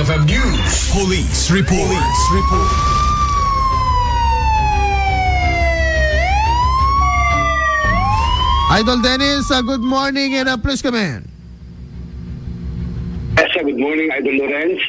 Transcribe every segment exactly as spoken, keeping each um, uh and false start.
News. Police report. Idol Dennis, uh, good morning and, uh, please come in. Yes, sir. Good morning, Idol Lawrence.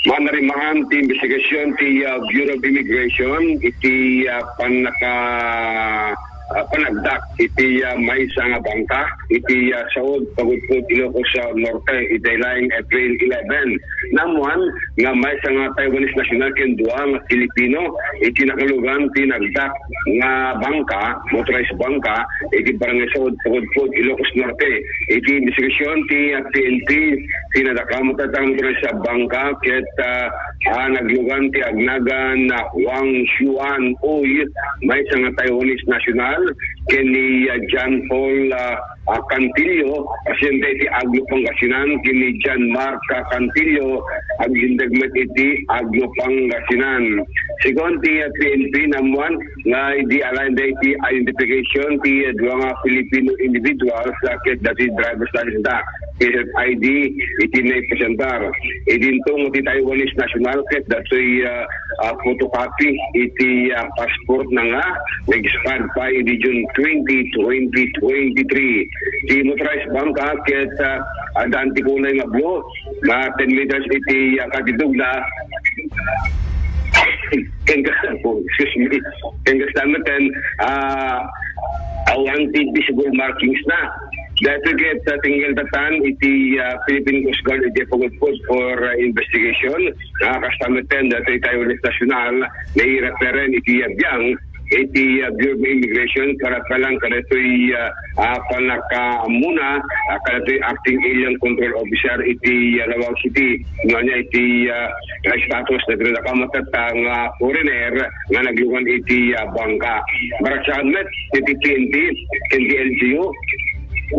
Manarimaan ti investigasyon ti, uh, Bureau of Immigration iti, uh, panaka-, uh, panagdak iti, uh, maysa nga bangka iti, uh, Saud, Pagudpud, Ilocos, uh, Norte, iti laing April eleven. Namuan nga maysa nga Taiwanese national ken dua nga Filipino iti nakalugan ti nagdak nga bangka, motorized bangka, iti Barangay Saud, Pagudpud, Ilocos Norte. Iti investigasyon ti, ah, P N P, ti nadakamat a motorized a bangka ket, ah, ah, naglugan ti agnagan na Wang Xuan Uy, maysa nga Taiwanese national, ken ni, ah, John Paul, ah, ah, Cantillo, residente iti Agno, Pangasinan, ken ni John Mark, ah, Cantillo, agdindeg met iti Agno, Pangasinan. Segun ti, ah, P N P, namuan nga idi alaen iti identification ti, ah, dua nga Filipino individuals, ah, ket dati driver's license da, ket I D iti naipresentar. Idinto nga ti Taiwanese national ket datoy, ah, ah, photocopy iti, ah, passport na nga nag-expire pa idi June twenty, twenty twenty-three. Ti motorized bangka ket, ah, adda ti kulay nga blue, nga ten meters iti, ah, katidog na. Ken, excuse me. Ken kasta met, ah, awan ti visible markings na. Daytoy ket, ah, tinggel tatan iti, ah, Philippine Coast Guard iti pagudpod for, ah, investigation. Ah, kasta met, daytoy Taiwanese national, naireferen iti, ah, biang iti, ah, Bureau of Immigration para palang kadaytoy, ah, ah, panakaamuna, ah, kadaytoy acting alien control officer iti, ah, Laoag City. Ngem iti, ah, status dagiti nakamatad nga foreigner nga naglugan iti, ah, bangka. Maragsakan met iti P N P ken ti L G U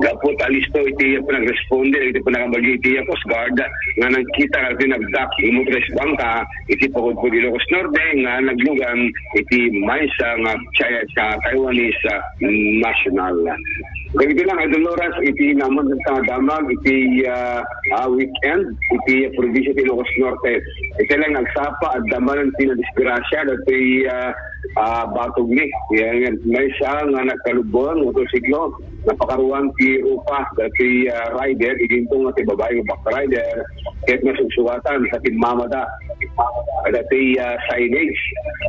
gapu ta listo iti panagresponde iti panagbalin iti Coast Guard nga nagkita iti nagdak iti motorized bangka iti pagudpod Ilocos Norte nga naglugan iti maysa nga Chi-, sa Taiwanese, ah, national. Dagiti lang, Idol Lawrence, iti naman sa damag iti, ah, ah, weekend iti probinsya ti Ilocos Norte. Iti lang nagsapa, adda man ti nadisgrasya datoy, ah, ah, batog ni. Yan, maysa nga nagkalubon, motorsiklo, napakaruan ti rupa datoy, ah, rider, idinto nga ti babae nga back rider, ket nasugsugatan sa timmamada. Datoy, ah, signage,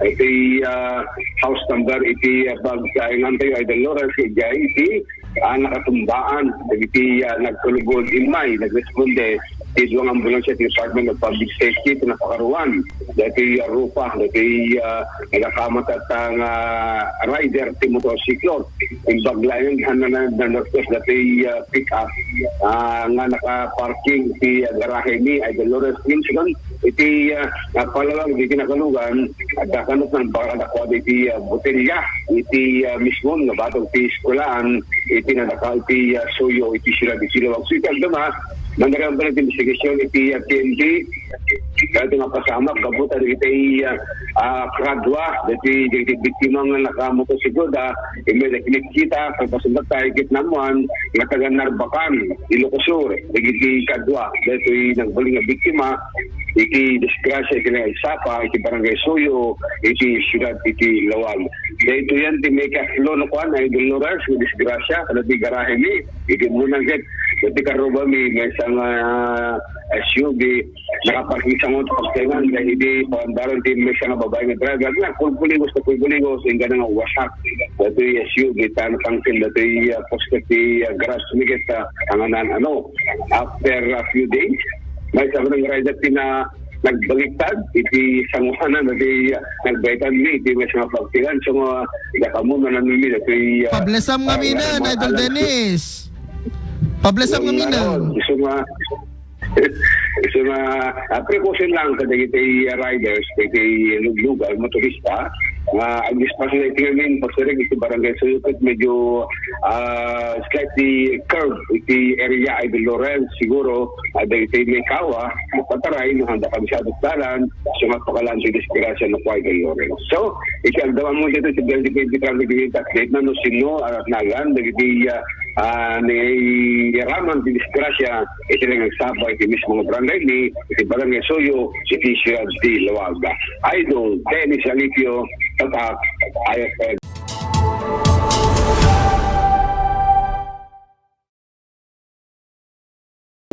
datoy, ah, house number iti, ah, bag-, ah, ingantayo, Idol Lawrence, iti, ah, nakatumbaan dagiti, ah, nagkalubon. Immay nagresponde ti dua nga ambulansya ti Department of Public Safety iti napakaruan datoy, ah, rupa datoy, ah, nagakamatad nga rider ti motorsiklo. Imbag laeng, haan na nanortos datoy, ah, pick-up, ah, nga nakaparking ti, ah, garahe ni Idol Lawrence Kingston. Iti, ah, ah, palawag iti nakalugan, adda kano nang bakadakuada iti, ah, botelya iti, ah, mismo nga batog ti eskuelaan iti nadakaw iti, ah, suyo iti siudad iti Laoag. So, iti agdama, managambal iti investigasyon iti, ah, P N P. Kaya iti nga pasamak, gapu ta dagiti, ah, ah, kadua, dagiti, dagiti biktima nga nakamotorsiklo da, immediately kita, pagpasundak tayo, ket namuan, nga taga Narbacan, Ilocos Sur, dagiti kadua, dagiti nagbalin nga biktima, iti disgrasya iti nagsapa iti Barangay Suyo, iti siudad iti Laoag. Daytoy yan ti maikatlo no kuan, Idol Lawrence, nga disgrasya, kada ti garahe mi, iti munang ket, iti karuba mi, maysa nga, ah, S U V, nakaparking sa mga pagtengan, dahil iti paandaran ti maysa nga babae nga driver, na, kulkuligos, na kulkuligos, ingga na nga wasak. Daytoy S U V, tan pangtin, daytoy, ah, poste ti, ah, garage mi ket, ah, anganan, ano, after a few days, maysa nga rider ti na, nagbaliktad iti sangoanan, iti, ah, nagbaitan mi iti maysa nga pagtigan. So, nga, iti kamu, mananumi, iti, ah, Pablasam ah, ngamin, nga, Idol alam Dennis. Pablasam ngamin. Isu nga, isu nga, ah, precaution lang kadagiti riders, dagiti luglugan, motorista, nga agdispaso iti ngamin, pagsirek iti Barangay Suyo, ket medyo ah, slightly curved iti area, Idol Lawrence. Siguro, ah, dagiti may kawa, mapataray, no, handa kami sa dalan, so mapakalan ti disgrasya no, Idol Lawrence. So, iti agdama mo dito, iti twenty twenty-five update na, no, sino, ah, nagan, dagiti, ah, ah, ni Raman ti disgrasya, iti nagsapa, iti mismo nga barangay ni, iti barangay Soyo, iti siyudad ti Laoag. Idol, Dennis Alipio, Tatak, I F M.